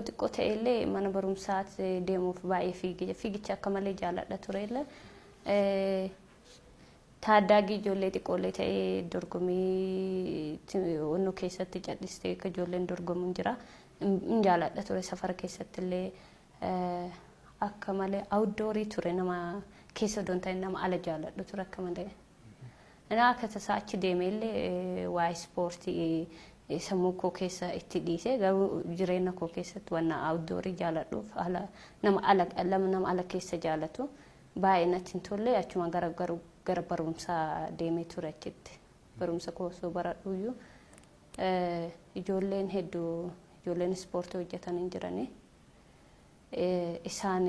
Yeroo xiqqoo ta'ellee mana barumsaatti deemuuf baay'ee fiigicha akka malee jaalladha turellee. Taaddaagii ijoollee xiqqoollee ta'ee dorgommii onnoo keessatti cadhistee akka ijoolleen dorgomu hin jira. Hin jaalladha ture. Safara keessatti illee akka malee outdoor ture, nama keessa odoo hin ta'in nama ala jaalladhu ture akka malee. Inni akka tasaa achi deemee illee waa'ee ispoortii sammuu koo keessa itti dhiise, garuu jireenya koo keessatti wanna outdoor jaalladhuuf, ala nama ala nama ala keessa jaallatu baay'ee natti hin tolle. Achuma gara barumsaa deemee ture. Achitti barumsa koo osoo baradhuyyuu ijoolleen hedduu, ijoolleen ispoortii hojjetan hin jiranii. Isaan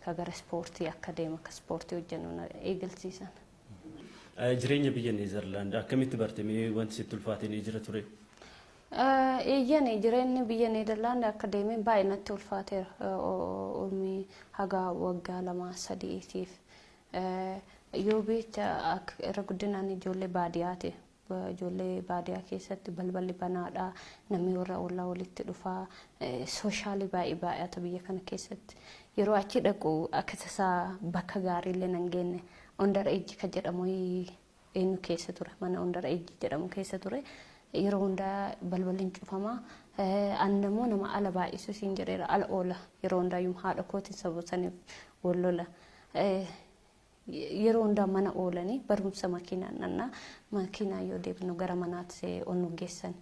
ka gara ispoortii akka deemu, akka ispoortii hojjennu na eegalsiisan. Jireenya biyya Neezerlaand akkamitti barte? Mee wanti sitti ulfaate ni jira ture? Eeyyan, jireenyi biyya Neezerlaand akka deemeen baay'ee natti ulfaateera. Umrii haga waggaa 2 sadiitiif. Yoo beekta, irra guddinaan ijoollee baadiyyaati. Ijoollee baadiyyaa keessatti balballi banaadha. Namni warra ollaa walitti dhufaa. Social baay'ee baay'ata biyya kana keessatti. Yeroo achi dhaqu akka tasaa bakka gaariillee nan geenne. Onder age kan jedhamu eenyu keessa ture. Mana onder age jedhamu keessa ture. Yeroo hundaa balballi hin cufamaa. Ani immoo nama ala baay'isu siin jedheera, ala oola. Yeroo hundaayyuu haadha kootiin sababa saniif wal lola. Yeroo hundaa mana oolanii barumsa makiinaan nannaa, makiinaa yoo deebinu gara manaatti ol nu geessan.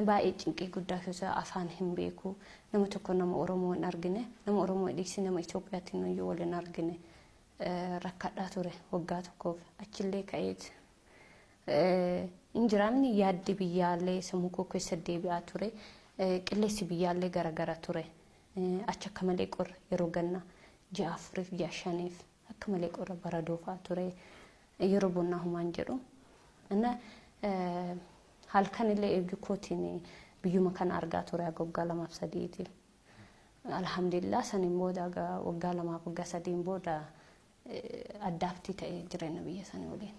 Baay'ee cinqii guddaa keessa, afaan hin beeku. Nama tokko, nama Oromoo hin argine. Nama Oromoo dhiisi, nama Itoophiyaatiin iyyuu wal hin argine. Rakkadhaa ture waggaa tokkoof. Achillee ka'eet hin jiraamni, yaaddi biyyaallee sammuu koo keessa deebi'aa ture. Qilleensi biyyaallee garagara ture. Achi akka malee qorra, yeroo gannaa ji'a 4f ji'a 5f akka malee qorra, baradoofaa ture. Yeroo bonnaa humaan jedhu. Inna halkan illee eeguu kootiin biyyuma kana argaa ture haga waggaa 2f 3ti. Alhamdulillah, saniin booda waggaa 2f waggaa 3n booda adapt ta'ee jireenya biyya sanii waliin.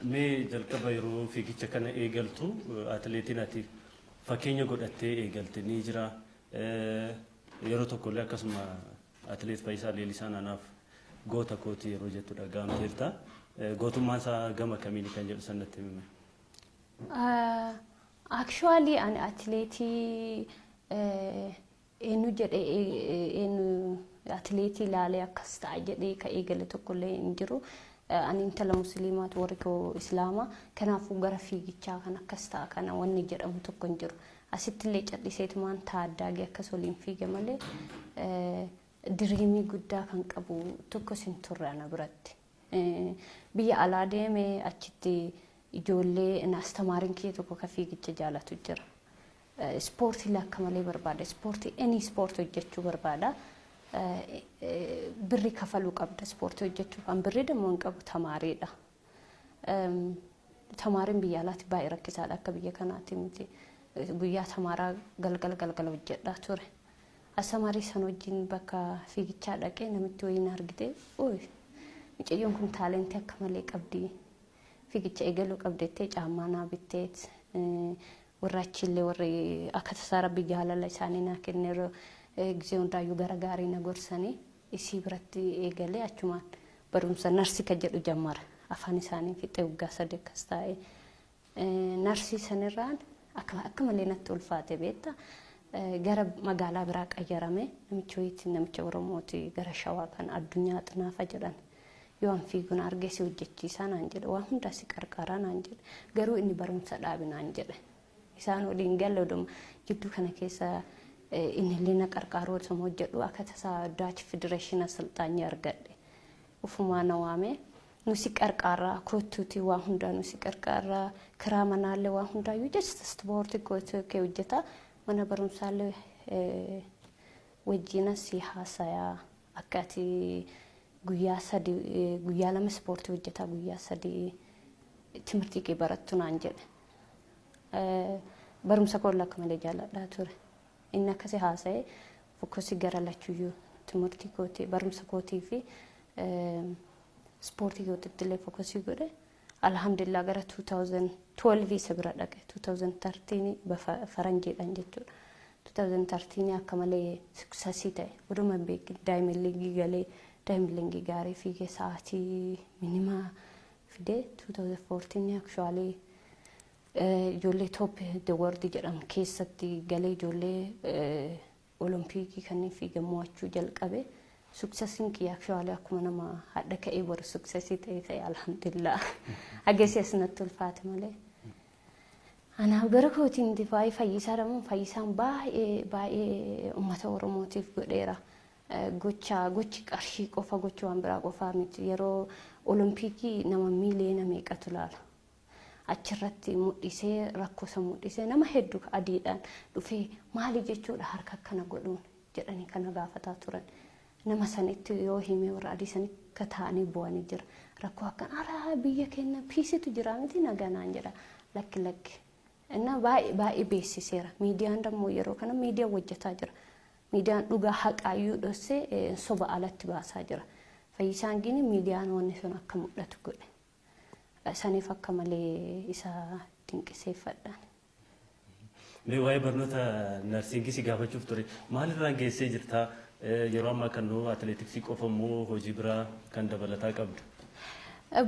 Mee jalqaba yeroo fiigicha kana eegaltu atileetiin ati fakkeenya godhattee eegalte ni jira. Yeroo tokkollee akkasuma atileet Fayyisaa Leellisaan anaaf goota kooti yeroo jettu dhaga'amteerta. Gootummaan isaa gama kamiini kan jedhu sanatti himime. Actually, ani atileetii eenyu jedhee, eenyu atileetii ilaalee akkas ta'a jedhee ka eegale tokkollee hin jiru. Ani intala musliimaatu, warri koo islaama. Kanaafuu gara fiigichaa kan akkas ta'a kana wanni jedhamu tokko hin jiru. Asitti illee calliseetumaan taaddaagee akkas waliin fiige malee dream guddaa kan qabu tokkos hin turre ana biratti. Biyya alaa deemee achitti ijoollee astamaariin kiyya tokko ka fiigicha jaalatu jira. Ispoortii akka malee barbaada. Ispoortii, any ispoortii hojjechuu barbaada. Birri kafaluu qabda ispoortii hojjechuuf. An birrii dammoo hin qabu, tamaariidha. Tamaariin biyya alaatti baay'ee rakkisaadha, akka biyya kanaatti miti. Guyyaa tamaaraa galgala galgala hojjedhaa ture. Astamaarii san wajjin bakka fiigichaa dhaqee namitti wayiin argite, "Ooy, mucayyoon kun talent akka malee qabdi. Fiigicha eegaluu qabdettee," caammaa naa bitteet. Warra achiillee warri akka tasaa rabbi jaalala isaanii naa kenne, yeroo gisee hundaayyuu gara gaarii na gorsanii, isii biratti eegalee achumaan barumsa narsii kan jedhu jammara. Afaan isaanii fixee waggaa 3 akkas taa'ee. Narsii sanirraan akka malee natti ulfaate, beekta. Gara magaalaa biraa qayyarame. Namicha wayiitti, namicha Oromooti, gara Shawaa kan Addunyaa Xinaafa jedhan. Yoo an fiiguun argee, "Si hojjechiisaa," naan jedhe, "waan hundaa si qarqaaraa," naan jedhe. Garuu inni barumsa dhaabi naan jedhe. Isaan waliin galle. Oduma jidduu kana keessa inni illee na qarqaaru osuma hojjedhu, akka tasaa Dutch Federation asalxaanyii argadhe. Ufumaa na waame. "Nu si qarqaaraa, kottuuti, waa hundaa nu si qarqaaraa, kiraa manaallee waa hundaayyuu, just ispoortii kee hojjeta, mana barumsaallee wajjina si haasayaa, akka ati guyyaa 3, guyyaa 2 ispoortii hojjetaa, guyyaa 3 timirtii kee barattu," naan jedhe. Barumsa koo akka malee jaalladhaa ture. Inni akkasi haasa'e, focus gara lachuyyuu, timirtii kootii, barumsa kootii fi ispoortii kootitti illee focus godhe. Alhamdulillah, gara 2012 isa bira dhaqe, 2013 faranjiidhaan jechuudha. 2013 akka malee success ta'e oduma hin beekin Diamond League galee Diamond League gaarii fiigee sa'aatii minimaa fidee 2014 actually ijoollee top the world jedhamu keessatti galee ijoollee olompikii kanneen fiigan mo'achuu jalqabe. Successiin kiyya actually akkuma nama hadha ka'ee boru successii ta'e alhamdulillah. Agarsi asinatti ulfaate malee. Anaaf gara kootiin baay'ee Fayyisaa jedhamu Fayyisaan baay'ee baay'ee uummata Oromootiif godheera. Gocha gochi qarshii qofa gochi waan biraa qofaa miti. Yeroo olompikii nama miiliyoona meeqatu laala. Achirratti mul'isee rakkoo isa mul'isee nama hedduu adiidhaan dhufee maali jechuudha harka akkana godhuun jedhanii kana gaafataa turan. Nama sanitti yoo himee warra adii sanitti akka ta'anii bu'anii jira. Rakkoo akkan araa biyya keenya peaceitu jira miti naganaan jedha lakki lakki. Inna baay'ee baay'ee beeksiseera. Miidiyaan dammoo yeroo kana miidiyaan hojjetaa jira. Miidiyaan dhugaa haqaayyuu dhossee soba alatti baasaa jira. Fayyisaan gini miidiyaan wanni sun akka mul'atu godhe. Saniif akka malee isa dinqiseeffadhaan. Mee waa'ee barnoota nursingii si gaafachuuf ture. Maalirraan geessee jirta? Yeroo ammaa kan nu atileetiksii qofa immoo hojii biraa kan dabalataa qabdu?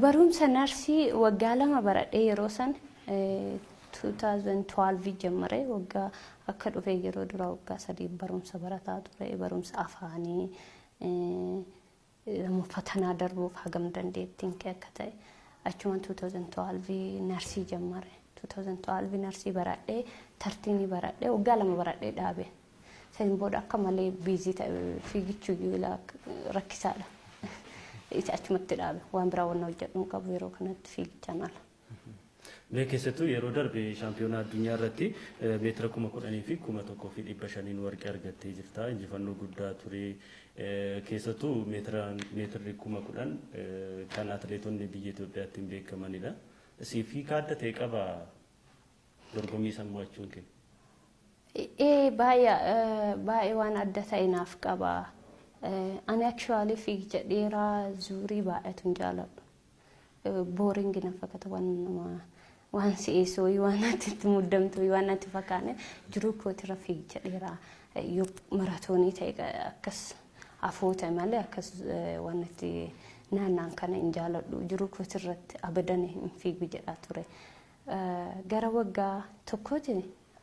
Barumsa narsii waggaa 2 baradhee yeroo san 2012 jammare waggaa akka dhufe yeroo dura waggaa 3 barumsa barataa ture barumsa afaanii fatanaa darbuuf hagam dandeettiin kee akka ta'e achumaan 2012 narsii jammare 2012 narsii baradhee 13 baradhee waggaa 2 baradhee dhaabe. Saniin booda akka malee busy ta'e fiigichuu rakkisaadha. Isa achumatti dhaabe waan biraa waan hojjedhu hin qabu yeroo kanatti fiigichaan ala. Mee keessattuu yeroo darbe shaampiyoonaa addunyaa irratti meetira 10,000 fi 1,500 warqee argattee jirta. Injifannoo guddaa ture. Keessattuu meetirri 10,000 kan atileetonni biyya Itoophiyaatti hin beekamanidha. Siif hiika adda ta'e qaba dorgommii san mo'achuun kee? Ee baay'ee baay'ee waan adda ta'e naaf qaba. Ani actually fiigicha dheeraa zuurii baay'eetu hin jaaladhu. Boring na fakkaata waan nama waan si'eessoo waan natti itti muddamtu waan natti fakkaane jiruu kootirra fiigicha dheeraa yoo maratoonii ta'e akkas afoo ta'e malee akkas waan itti naannaan kana hin jaaladhu jiruu kootirratti abadan hin fiigu jedhaa ture. Gara waggaa tokkooti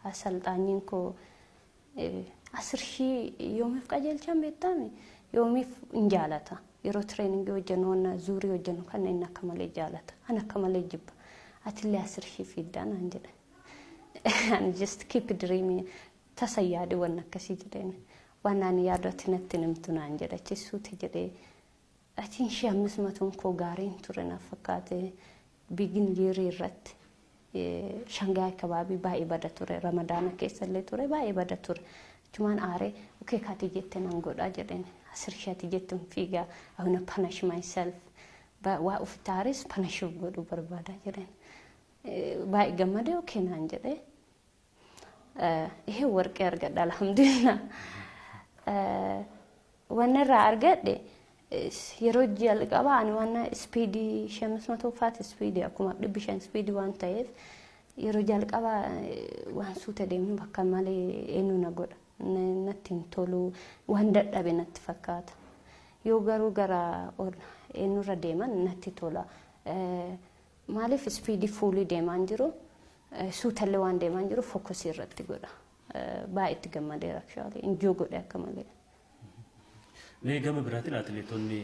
asalxaanyiin koo 10,000 yoomiif qajeelchaan beektami yoomiif hin jaalata. Yeroo trainingii hojjennu waan zuurii hojjennu kana inni akka malee jaalata. Ani akka malee jibba. Atillee 10,000 fiiddaa naan jedhe. Ani just keep dreaming tasa yaade waan akkasii jedheen. Waan ani yaadu ati natti himtu naan jedhe achi suuti jedhee. Atiin ishee ammas matuun koo gaariin ture naaf fakkaate begin yearii irratti. Shangaay kabaabii baay'ee bada ture. Ramadaana keessallee ture baay'ee bada ture. Achumaan aaree okay kaati jette nan godhaa jedheen. 10,000 ati jette fiigaa I wanna punish myself. Waa ofitti aarees punish godhuu barbaada jedheen. Baay'ee gammadee okay naan jedhee. Ihe warqee argadha alhamdulillah. Wanni irraa argadhe yeroo jalqabaa ani waan speedii 500 faati speedii akkuma 500 speedii waan ta'eef yeroo jalqabaa waan suuta deemnu bakka malee eenyu na godha. Natti hin tolu waan dadhabe natti fakkaata. Yoo garuu gara eenyurra deeman natti tola. Maaliif speedii fuulii deemaan jiru suutallee waan deemaan jiru focusii irratti godha. Baay'ee itti gammadeera actually enjoy godhe akka malee. Mee gama biraatiin atileetonni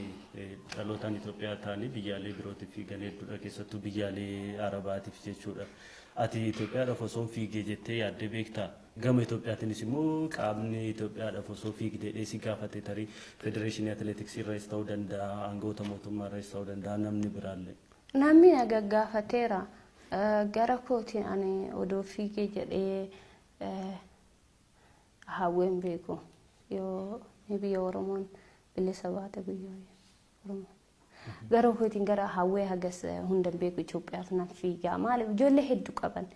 dhalootaan Itoophiyaa ta'anii biyyaalee birootiif fiigan hedduudha keessattuu biyyaalee Arabaatiif jechuudha. Ati Itoophiyaadhaaf osoo fiigee jettee yaaddee beektaa? Gama Itoophiyaatiinis immoo qaamni Itoophiyaadhaaf osoo fiigdee si gaafate tarii federeeshinii atileetiksii irraas ta'uu danda'a, aangawoota mootummaa irraas ta'uu danda'a namni biraallee. Namni na gaggaafateera. Gara kootiin ani odoo fiigee jedhee hawween beeku. Yoo biyya Oromoon bilisa baate guyyaa Oromoo. Gara kootiin gara hawwee hagas hunda beeku Itoophiyaaf nan fiigaa. Maaliif ijoollee hedduu qaban.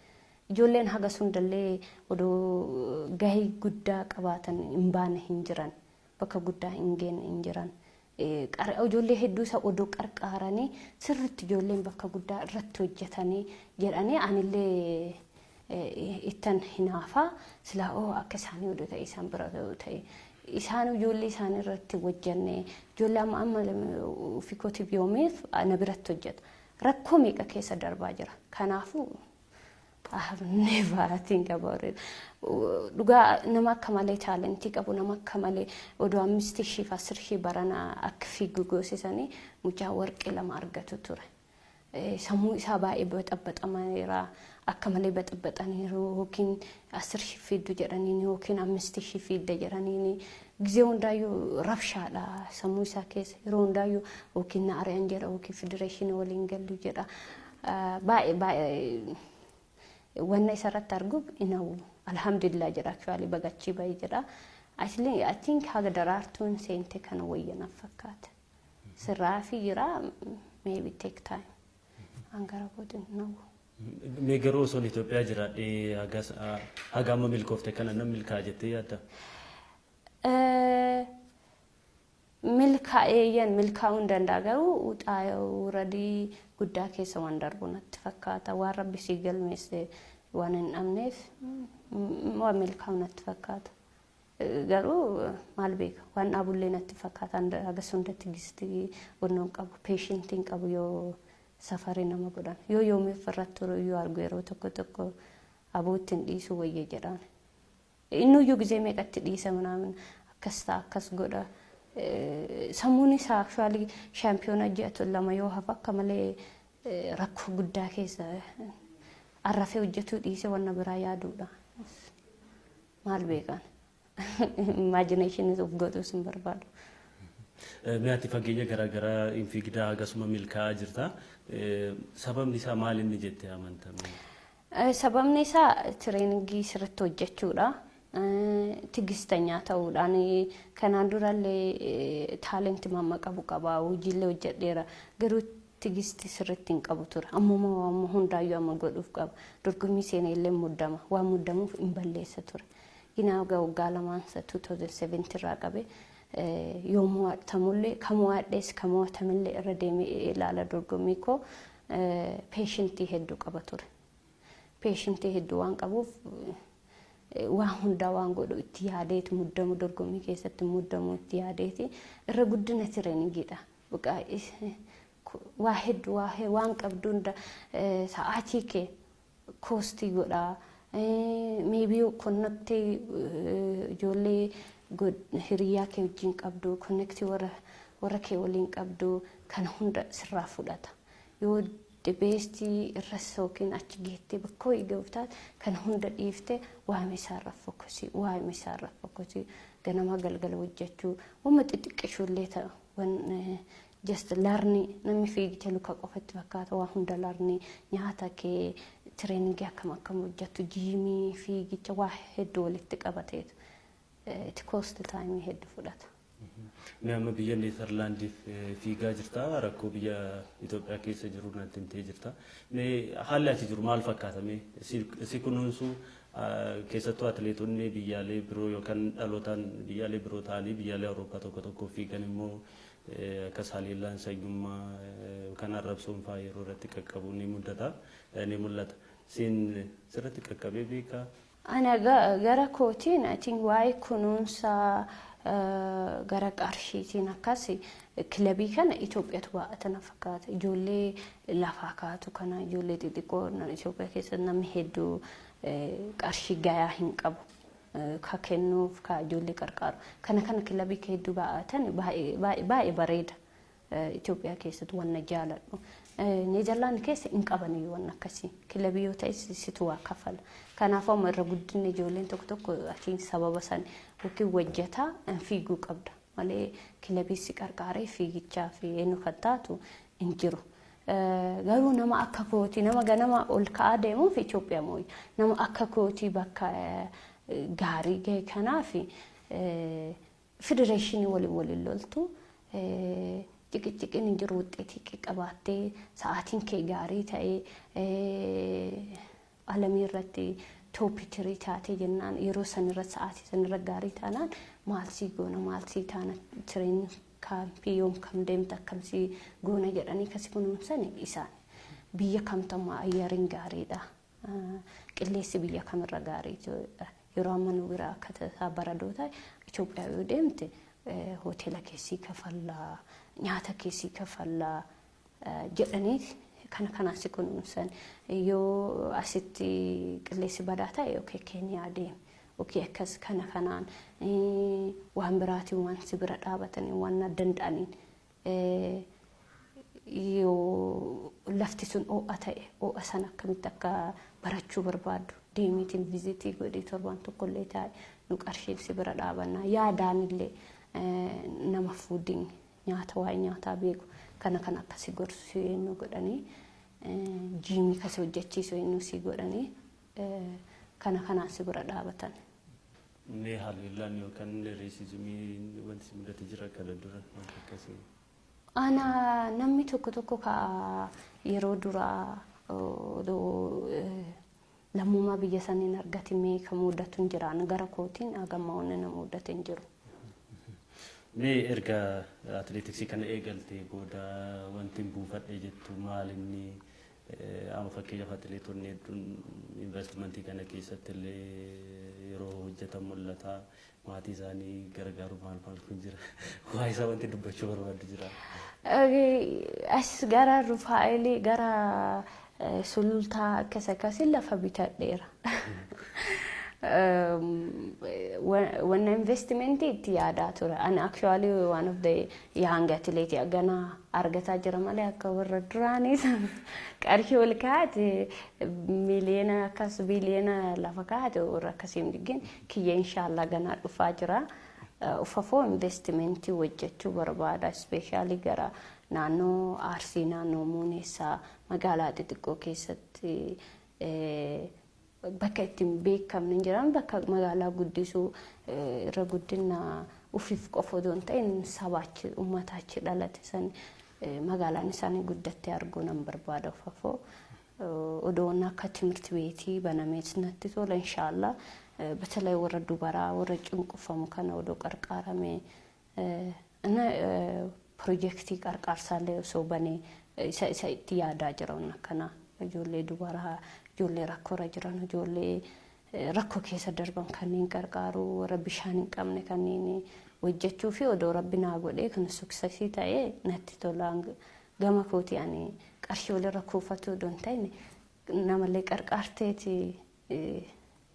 Ijoolleen hagas hundallee odoo gahee guddaa qabaatan hin baane hin jiran. Bakka guddaa hin geenne hin jiran. Ijoollee hedduu isa odoo qarqaaranii sirriitti ijoolleen bakka guddaa irratti hojjetanii jedhanii anillee Ittan hinaafaa silaa oo akka isaanii oduu ta'e, isaan bira ta'e, isaan ijoollee isaanii irratti hojjenne. Ijoollee amma amma ofii kootiif yoomiif na biratti hojjeta. Rakkoo meeqa keessa darbaa jira. Kanaafuu I have never think about it. Dhugaa nama akka malee talentii qabu, nama akka malee odoo 5000 fi 10,000 barana akka fiigu goosisanii mucaa warqee lama argatu ture. Sammuu isaa baay'ee baxabaxameera. Akka malee baxabaxaniiru, yookiin 10,000 fiiddu jedhaniini yookiin 5000 fiidda jedhaniini. Gizee hundaayyuu rabshaadha sammuu isaa keessa, yeroo hundaayyuu yookiin na ari'an jedha yookiin federeeshinii waliin gallu jedha. Baay'ee baay'ee wanna isarratti arguuf inawu alhamdulillah jedha, actually bagachii bahi jedha. Actually I think haga Daraartuun seente kana wayyanaaf fakkaata. Sirraa fi jira, maybe take time. Angara booda nawu. Mee garuu osoon Itoophiyaa jiraadhee haga amma milkoofte kana nan milkaa'a jettee yaadda? Milkaa'eeyyan milkaa'uu hin danda'a, garuu uxaa wuradii guddaa keessa waan darbu natti fakkaata. Waan Rabbi sii galmeesse waan hin dhabneef waan milkaa'u natti fakkaata. Garuu maal beeka, waan dhaabullee natti fakkaata. Hagas hundatti gistii wannoon qabu, patientiin qabu, yoo safarii nama godhan, yoo yoomiif irratti turu yoo argu, yeroo tokko tokko abootti hin dhiisu wayya jedhaan. Innuyyuu gizee meeqatti dhiisa minaamin, akkas ta'a, akkas godha. Sammuun isaa actually shaampiyoona ji'a 2 yoo hafa akka malee rakkoo guddaa keessa arrafee hojjetuu dhiise wanna biraa yaaduudha. Maal beekan? Imagination of godhuus hin barbaadu. Mi'aatti fageenya garaagaraa hin fiigdaa, akkasuma milkaa'aa jirta. Sababni isaa maal inni jettee amantaa? Sababni isaa trainingii sirriitti hojjechuudha. Tigistanyaa ta'uudhaan. Kanaan durallee talentii mamma qabu qaba, hojiillee hojjedheera, garuu tigisti sirriitti hin qabu ture. Ammuma waan hundaayyuu amma godhuuf qaba. Dorgommii seenee illee muddama, waan muddamuuf hin balleessa ture. Ginaa waggaa lamaan 2007 irraa qabe yoo mo'atamullee, ka mo'adhees ka mo'atamillee irra deemee ilaala dorgommii koo, patientii hedduu qaba ture. Patientii hedduu waan qabuuf waan hundaa waan godhu itti yaadeeti muddamu, dorgommii keessatti muddamu itti yaadeeti, irra guddina trainingiidha. Waa hedduu waan qabdu hunda sa'aatii kee costii godhaa. Maybe connectii ijoollee hiriyaa kee wajjin qabdu, connectii warra kee waliin qabdu, kana hunda sirraa fudhata. Yoo bestii irras yookiin achi geettee bakka wayii ga'uuf taate, kana hunda dhiiftee waa'ee isaarra focusii, waa'ee isaarra focusii, ganama galgala hojjechuu, wamma xixiqqishuullee ta'a. Just learnii namni fiigicha luka qofatti fakkaata, waa hunda learnii, nyaata kee, trainingii akkam akkam hojjettu, gymii, fiigicha, waa hedduu walitti qabateetu itti cost timeii hedduu fudhata. Mee amma biyya Neezerlaandiif fiigaa jirta, rakkoo biyya Itoophiyaa keessa jiru natti himtee jirta. Mee haalli ati jiru maal fakkaata? Mee si kunuunsuu, keessattuu atileetonni biyyaalee biroo yookaan dhalootaan biyyaalee biroo ta'anii biyyaalee Awurooppaa tokko tokko fiigan immoo akkas haleellaan sanyummaa yookaan arrabsoon fa'aa yeroo irratti qaqqabu ni mudata, ni mul'ata. Siin sirratti qaqqabee beekaa? Ana gara kootiin I think waa'ee kunuunsa gara qarshiitiin akkas kilabii kana Itoophiyaatu baay'ata na fakkaata. Ijoollee lafaa kaatu kana, ijoollee xixiqqoo Itoophiyaa keessatti namni hedduu qarshii gayaa hin qabu. Ka kennuuf, ka ijoollee qarqaaru. Kana kana kilabii hedduu baay'atan baay'ee bareeda. Itoophiyaa keessatti wanna jaaladhu. Neezerlaand keessa hin qabaniyyuu wanna akkasii. Kilabii yoo ta'e situ waa kafala. Kanaafuu amma irra guddinni ijoolleen tokko tokko atiin sababa san yookiin hojjetaa fiiguu qabda malee kilabii si qarqaaree fiigichaa fi eenyu kan taatu hin jiru. Garuu nama akka kootii, nama ganama ol ka'aa deemuuf Itoophiyaa mooyi. Nama akka kootii bakka gaarii gahe kanaaf federeeshinii waliin waliin loltu. Ciqiciqiin hin jiru, wuxxeetii qabaattee sa'aatiin kee gaarii ta'ee alamii irratti top three taatee jennaan, yeroo sanirra sa'aatii sanirra gaarii taanaan, maal sii goona, maal sii taana, training campii yoom kam deemta, akkam sii goona jedhanii kasi kunuunsan isaan. Biyya kamtammaa ayyariin gaariidha. Qilleensi biyya kamirra gaarii yeroo amma nu bira akka tasaa baradoo ta'e, Itoophiyaa yoo deemte hoteela keessii kafallaa, nyaata keessii kafallaa jedhanii kana kanaan si kunuunsan. Yoo asitti qilleensi badaa ta'e, okay, Keeniyaa deemi. Okay, akkas kana kanaan waan biraatiin waan si bira dhaabatanii waan danda'aniin, yoo lafti sun ho'a ta'e, ho'a sana akkamitti akka barachuu barbaaddu deemiitiin visit godhii torbaan tokkollee taa'e, nu qarshiin si bira dhaabannaa, yaadaan illee nama foodiin nyaata, waa'ee nyaataa beeku kana kan akkasi gorsu eenyu godhanii, gym kasi hojjechiisu eenyu si godhanii, kana kanaan si bira dhaabatan. Mee haalillaan yookaan racismiin wanti si mudate jira kana dura, wanti akkasii? Ana namni tokko tokko ka yeroo duraa lammummaa biyya saniin argatimee kan mudatu hin jiraan, gara kootiin hagamma wanni na mudate hin jiru. Mee erga atileetiksii kana eegalte booda wanti buufadhe jettu maal inni? Amma fakkeenyaaf atileetonni hedduun investimentii kana keessatti illee yeroo hojjetan mul'ata. Maatii isaanii gargaaru maal maal kun jira. Waa isaa wanti dubbachuu barbaaddu jira? As gara Rufaa'eelii, gara Sulultaa akkas akkasii lafa bitadheera. Wanna investimentii itti yaadaa ture. Ani actually one of the young athlete gana argataa jira malee akka warra duraanii qarshii ol kaa'ate miliyoona akkas biliyoona lafa kaa'ate warra akkasii hin diggin kiyya, inshaallah ganaa dhufaa jira. Ufafoo investimentii hojjechuu barbaada. Especially gara naannoo Arsii, naannoo Muuneessaa, magaalaa xixiqqoo keessatti bakka ittiin beekamne hin jiran, bakka magaalaa guddisuu irra guddina ufiif qofa odoo hin ta'in sabaachi uummata achi dhalate san magaalaan isaanii guddattee arguu nan barbaada ufafoo. Odoon akka ትምህርት beetii banamees natti tola, inshaallah. በተለይ warra dubaraa, warra cunqurfamu kana odoo qarqaaramee እና pirojektii qarqaarsaallee osoo banee isa itti yaadaa jira akkana, ijoollee dubaraa, ijoollee rakkoorra jiran, ijoollee rakkoo keessa darban kanneen qarqaaru, warra bishaan hin qabne kanneen hojjechuu fi odoo Rabbi naa godhee kan success ta'ee natti tola. Gama kooti ani qarshii walirra kuufatu odoo hin ta'in namallee qarqaarteeti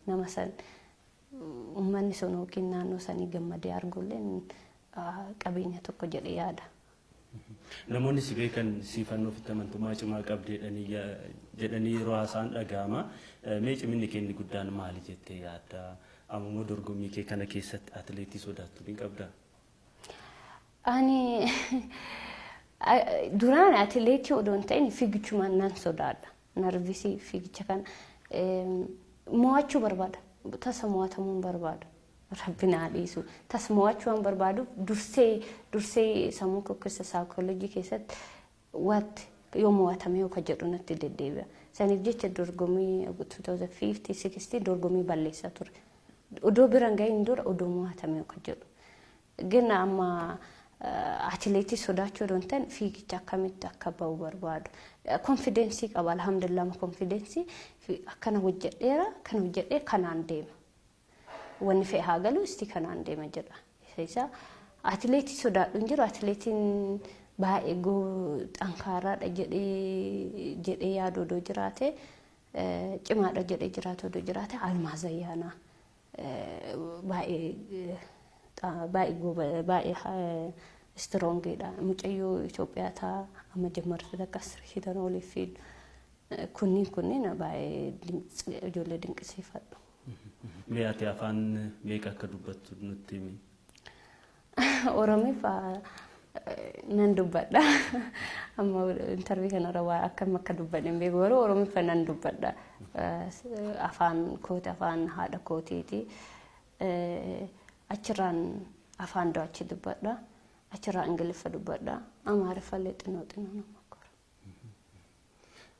nama san uummanni sun yookiin naannoo sanii gammadee argullee qabeenya tokko jedhee yaada. Namoonni si beekan siifannoo ofitti amantummaa cimaa qabdi jedhanii yeroo haasa'an dhaga'ama. Mee ciminni kee inni guddaan maali jettee yaadda? Amma immoo dorgommii kee kana keessatti atileetii sodaattu ni qabdaa? Ani duraan atileetii odoo hin ta'in fiigichumaan nan sodaadha. Nervous fiigicha kana mo'achuu barbaada. Tasa mo'atamuu hin barbaadu. Rabbi naa dhiisu. Tasa mo'achuu waan barbaaduuf dursee dursee sammuu koo keessa, saayikooloojii keessatti waatti yoo mo'atame yoo ka jedhu natti deddeebi'a. Saniif jecha dorgommii 2050 60 dorgommii balleessaa ture. Odoo bira hin gahin dura odoo mo'atame yoo ka jedhu. ግን amma atileetii sodaachuu odoo hin ta'in fiigicha akkamitti akka bahu barbaadu. Confidence qaba, alhamdulillah, confidence akkana hojjedheera, kana hojjedhee kanaan deema. Wanni fe'e haa galu, isti kanaan deema jedha. Isa atileetii sodaadhu hin jiru. Atileetiin baay'ee xankaaraadha jedhee jedhee yaadu odoo jiraate, cimaadha jedhee jiraatu odoo jiraate, Almaaz Ayyaanaa baay'ee baay'ee baay'ee strongiidha. Mucayyoo Itoophiyaa taa amma jammartu takka hitan oliif fiidu. Kunniin kunniin baay'ee ijoollee dinqisiifadhu. Mee ati afaan meeqa akka dubbattu nutti himi? Oromiif nan dubbadha. Amma interview kanarra waa akkam akka dubbadhe hin beeku, garuu Oromiffa nan dubbadha. Afaan kooti, afaan haadha kootiiti. Achirraan afaan Dutch dubbadha. Achirraa Ingiliffa dubbadha. Amaariffallee xinnoo xinnoo nama kora.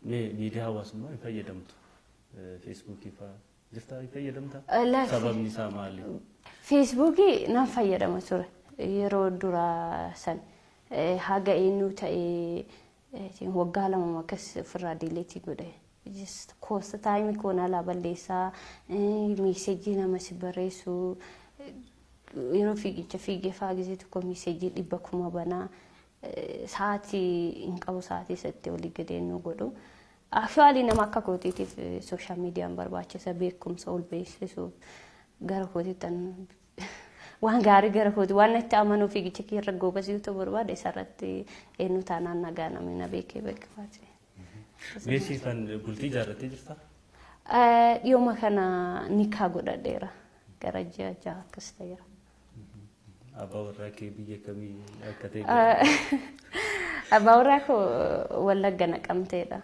Mee miidiyaa hawaasummaa hin fayyadamtu? Feesbuukii fa'aa jirtaa, hin fayyadamtaa? Sababni isaa maali? Feesbuukii nan fayyadama ture yeroo duraa san, haga eenyu ta'ee waggaa 2 akkas ofirraa delete godhe. Koosta taayimii koon alaa balleessaa, message nama si barreessu, yeroo fiigicha fiigee fa'aa gisee tokko message 100,000 banaa, sa'aatii hin qabu, sa'aatii isatti olii gadee nu godhu. Actually, nama akka kootiitiif social mediaan barbaachisa, beekumsa ol beeksisuuf. Gara kootiitti waan gaarii, gara kooti waan itti amanuu, fiigicha kee irra goobasii ta'uu barbaade, isarratti eenyu taanaan nagaa namni na beekee beekafaati. Meesii kan bultii ijaarrattee jirtaa? Dhiyooma kana nikaa godhadheera. Gara ji'a 6 akkas ta'eera. Abbaa warraa kee biyya kamii akka ta'e? Abbaa warraa koo Wallagga Naqamteedha.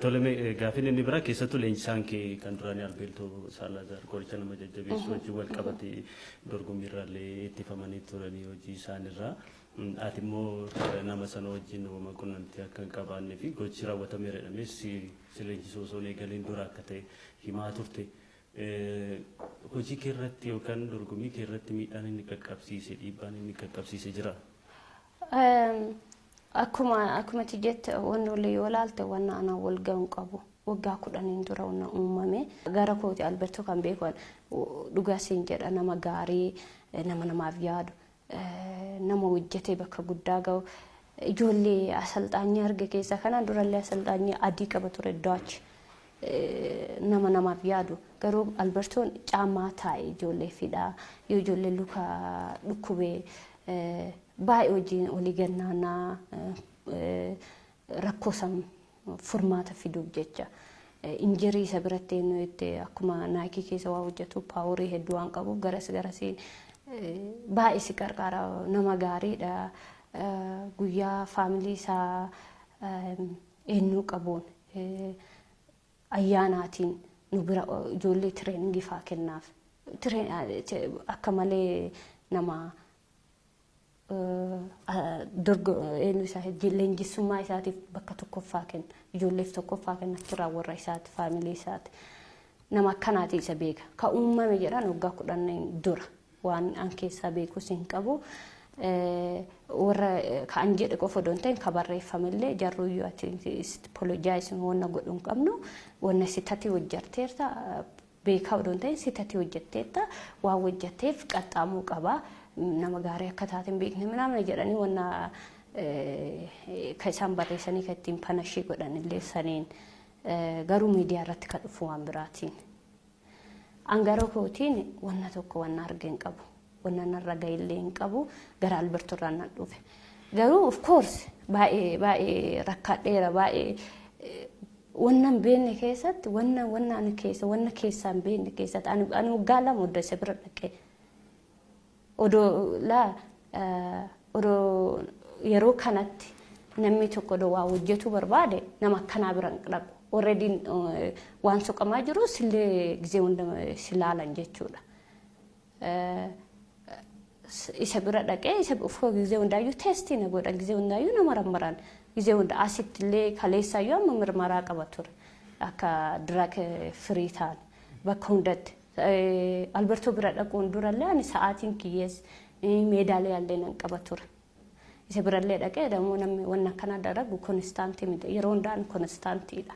Tole, gaafiin inni biraa keessattuu leenjisaan kee kan duraanii Albeeltoo Saalazaar qoricha nama jajjabeessu wajjin wal qabatee dorgommiirraallee ittifamanii turanii hojii isaanirraa. Ati immoo nama sana wajjin uumama qunnamtii akka hin qabaannee fi gochi raawwatameera jedhamee si leenjisuu osoo hin eegaliin dura akka ta'e himaa turte. Hojii kee irratti yookaan dorgommii kee irratti miidhaan inni qaqqabsiise, dhiibbaan inni qaqqabsiise jira? Akkuma ati jette, wanni olii yoo ilaalte, wanna anaan wal ga'u hin qabu. Waggaa 10n dura wanna uumame. Gara kooti Alberto kan beeku, dhugaa siin jedha, nama gaarii, nama namaaf yaadu, nama hojjetee bakka guddaa ga'u. Ijoollee asalxaanyii arge keessa kanaan durallee asalxaanyii adii qaba ture, Dutch. Nama namaaf yaadu. Garuu Albertoon caamaa taa'e ijoollee fidhaa. Yoo ijoollee luka dhukkubee baay'ee wajjin olii gannaanaa rakkoo san furmaata fiduuf jecha. Injury isa biratti eenyu itti akkuma Nike keessa waa hojjetu power hedduu waan qabuuf garas garasiin baay'ee si qarqaara, nama gaariidha. Guyyaa family isaa eenyuu qabuun ayyaanaatiin nu bira ijoollee training faa kennaaf. Akka malee nama eenyu isaa leenjisummaa isaatiif bakka tokkoffaa kenna. Ijoolleef tokkoffaa kenna, achirraa warra isaati, family isaati. Nama akkanaati isa beeka. Ka uumame jedhan waggaa 10 dura waan an keessaa beekus hin qabu. Warra ka an jedhe qofa odoo hin ta'in, ka barreeffamellee jarruyyuu ati apologize wanna godhu hin qabnu, wanna sitati hojjetteerta, beekaa odoo hin ta'in sitati hojjetteerta, waan hojjetteef qaxxaamuu qaba. Nama gaarii akka taate hin beekne minamna jedhanii wanna ka isaan barreessanii ka ittiin punish godhan illee saniin, garuu miidiyaa irratti ka dhufu waan biraatiin. An gara kootiin wanna tokko wanna arge hin qabu. Wanna narra gahillee hin qabu, gara Alberto irraa nan dhufe. Garuu of course baay'ee baay'ee rakkadheera, baay'ee wanna hin beekne keessatti, wanna ani keessa wanna keessaa hin beekne keessatti ani waggaa 2 odoo isa bira dhaqee, odoo laa odoo yeroo kanatti namni tokko odoo waa hojjetuu barbaade nama akkanaa bira hin dhaqu. Already waan soqamaa jiru sillee gizee hunda si laalan jechuudha. Isa bira dhaqee isa gizee hundaayyuu test na godhan, gizee hundaayyuu nama rammaran, gizee hunda asitti illee kaleessaayyuu amma mirmaraa qaba ture akka drug free ta'an bakka hundatti. Albertoo bira dhaquun durallee ani sa'aatiin kiyyees meedaaliyaa illee nan qaba ture. Isa birallee dhaqee dammoo namni wanna akkana dalagu constant miti, yeroo hundaan constantiidha.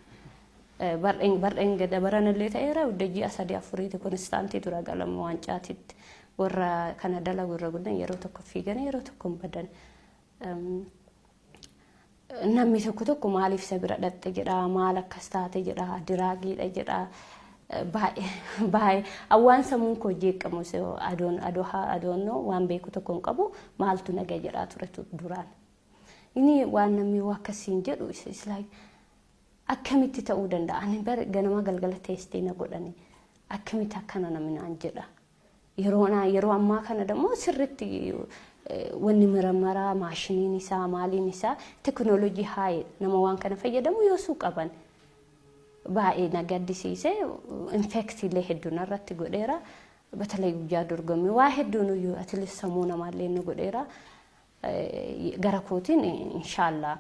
Bar'een bar'een gada baranallee ta'eera, hudda ji'a sadii afuriiti constant tura galama waancaatitti. Warra kana dalagu irra guddaan yeroo tokko fiigan, yeroo tokko hin badan. Namni tokko tokko maaliif isa bira dhaqxe jedha, maal akkas taate jedha, drugiidha jedha. Baay'ee baay'ee awwaan sammuun koo jeeqamu adoon adoo adoonnoo waan beeku tokko hin qabu, maaltu naga jedhaa ture duraan. Inni waan namni waa akkasiin jedhu is like akkamitti ta'uu danda'a? Ani bara ganama galgala test na godhani, akkamitti akkana namni naan jedha? Yeroo ammaa kana dammoo sirritti wanni miramaraa maashiniin isaa maaliin isaa teknoolojii haayee nama waan kana fayyadamu yoosuu qaban. Baay'ee na gaddisiise, infektiilee hedduu narratti godheera. Batalay guyyaa dorgommii waa hedduun iyyuu atilis sammuu namaallee nu godheera. Gara kootiin inshaallah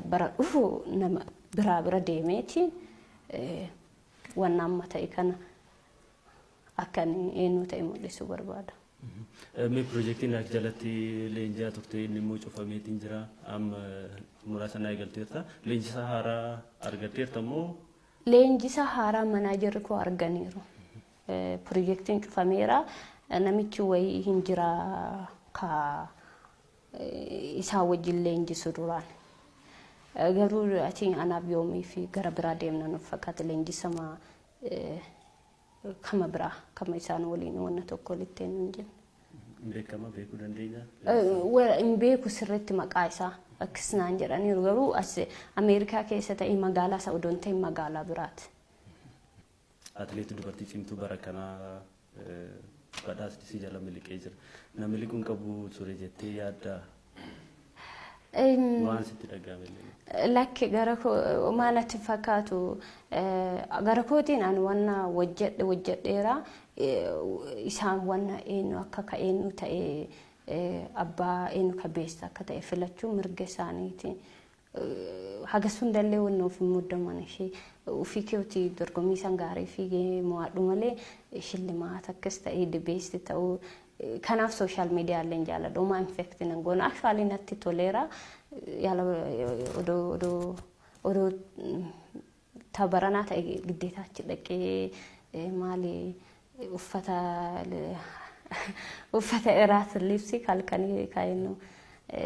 bara dhufu nama biraa bira deemeeti wanna amma ta'e kana akka inni eenyu ta'e mul'isuu barbaada. Mee piroojeektiin akka jalatti leenji'aa turte inni immoo cufameetiin jira. Amma muraasa naa eegalteerta. Leenjisaa haaraa argatteerta moo? Leenjisaa haaraa manaajarri koo arganiiru. Piroojeektiin cufameera. Namichi wayii hin jira ka isaan wajjin leenjisu duraan. Garuu ati anaaf yoomii fi gara biraa deemna nuuf fakkaata leenjisama kama biraa kama isaan waliin wanna tokko walitti hin jennu. Beekama beekuu dandeenya? Hin beeku sirriitti maqaa isaa akkas naan jedhaniiru garuu as Ameerikaa keessa ta'e magaalaa isa odoo hin ta'in magaalaa biraati. Atileetii dubartii cimtuu bara kanaa badhaasni si jala miliqee jira. Na miliquun qabu ture jettee yaaddaa? Waan sitti dhaga'ame illee. Lakki gara maal natti fakkaatu gara kootiin ani wanna hojjedhe hojjedheera isaan wanna eenyu akka ka eenyu ta'e abbaa eenyu ka beessa akka ta'e filachuu mirga isaaniiti. Hagas hundallee wanna of hin muddaman ishee ofii keetii dorgommii isaan gaarii fiigee mo'adhu malee shillimaata akkas ta'e dibeessi ta'uu kanaaf sooshaal miidiyaa illee jaalladha. Homaa infekti nan goona. Aktuaalii natti toleera. Yaala odoo odoo odoo tabaranaa ta'e giddeetaa achi dhaqee maali uffata uffata iraas libsi halkanii kaa'innu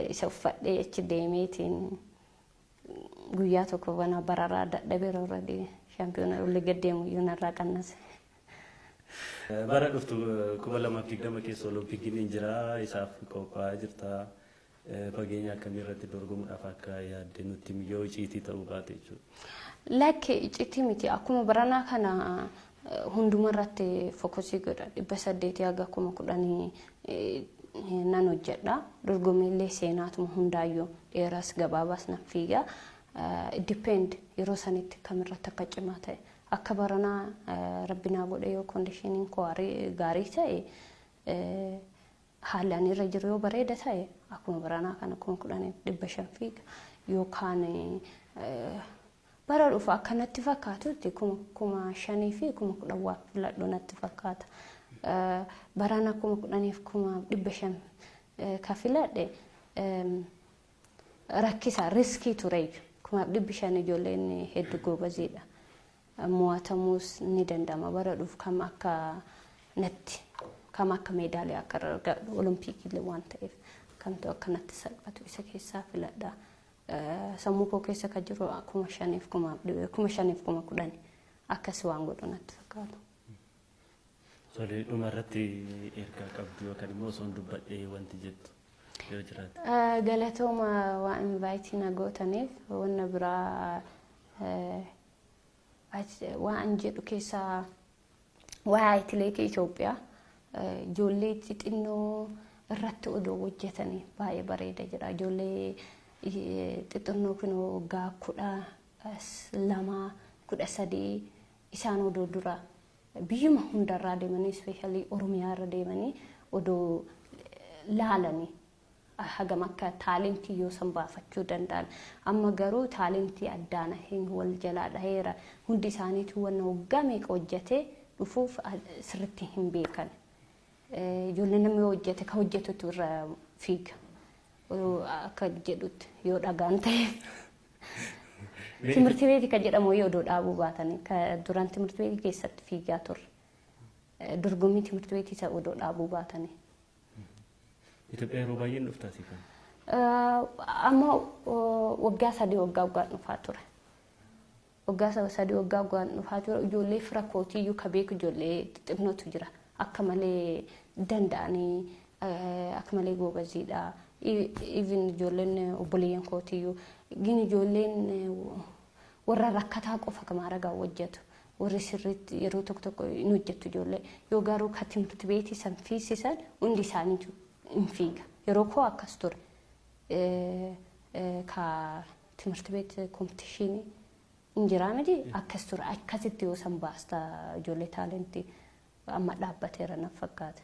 isa uffadhee achi deemeetiin guyyaa tokko bana bararaa dadhabeera already shaampiyoona olli gad deemu iyyuu narraa qannase. Bara dhuftu 2020 keessa Oloompikiin hin jira isaaf qophaa'aa jirta. Fageenya akkamii irratti dorgomuudhaaf akka yaadde nutti yoo icciitii ta'uu baate jechuudha. Lakki icciitii miti akkuma baranaa kana hunduma irratti fokusii godha 800 haga 10,000 nan hojjedha. Dorgommiilee seenaatuma hundaayyuu dheeraas gabaabaas nan fiiga. Depend yeroo sanitti kamirratti akka cimaa ta'e. Akka baranaa rabbinaa godhe yoo koondishiniin koo gaarii ta'e haalli ani irra jiru yoo bareeda ta'e akkuma baranaa kana 10,500 fiiga yookaan bara dhufu akka natti fakkaatutti 5,000 fi 10,000 waa filadhu natti fakkaata. Barana 10,500 ka filadhe rakkisa riskii ture 5,500 ijoolleen hedduu goobaziidha. Mo'atamuus ni danda'ama bara dhufu kam akka natti kam akka meedaaliyaa akka argadhu oloompiikii waan ta'eef kamtu akka natti salphatu isa keessaa filadha. Sammuu koo keessa kan jiru 5,000 5,000 10,000 akkas waan godhu natti fakkaatu. Tolee dhuma irratti ergaa qabdu yookaan immoo osoo hin dubbadhee wanti jettu yoo jiraate. Galatooma waan invaayitii na gootaniif wanna biraa waan jedhu keessaa waa'ee atileetii Itoophiyaa ijoollee xixinnoo irratti odoo hojjetanii baay'ee bareeda jedha. Ijoollee xixinnoo kun waggaa 12 13 isaan odoo dura biyyuma hundarraa deemanii ispeeshaalii Oromiyaa irra deemanii odoo laalanii hagam akka taalentii yoo san baafachuu danda'an. Amma garuu taalentii addaan hin wal jalaa dhaheera. Hundi isaaniitu wanna waggaa meeqa hojjetee dhufuuf sirriitti hin beekan. Ijoolleen namni hojjete ka hojjetutu irra fiiga. Akka jedhutti yoo dhagaan ta'e. Timirti beetii kan jedhamu yoo odoo dhaabuu baatanii duraan timirti beetii keessatti fiigaa turre. Dorgommii timirti beetii isa odoo dhaabuu baatanii. Itoophiyaa yeroo baay'ee dhuftaa siifan? Amma waggaa 3 waggaa waggaan dhufaa ture. Waggaa 3 waggaa waggaan dhufaa ture. Ijoollee fira kootiyyuu ka beeku ijoollee xixinnootu jira. Akka malee danda'anii akka malee goobaziidha. Even ijoolleen obboleeyyan kootiyyuu gin ijoolleen warra rakkataa qofa kama ragaa hojjetu. Warri sirriitti yeroo tokko tokko hin hojjettu ijoollee. Yoo garuu ka timirti beetii san fiisisan hundi isaaniitu hin fiiga. Yeroo koo akkas ture. Ka timirti beetii kompitishinii hin jiraa miti akkas ture. Akkasitti yoo san baasta ijoollee taalentii amma dhaabbateera na fakkaata.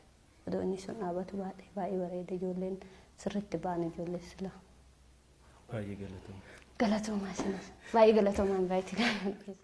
Odoo inni sun dhaabbatu baay'ee bareeda ijoolleen sirriitti ba'an ijoollee sila. Baay'ee galatooma. Galatoomaa isinis. Baay'ee galatoomaa invaayitii.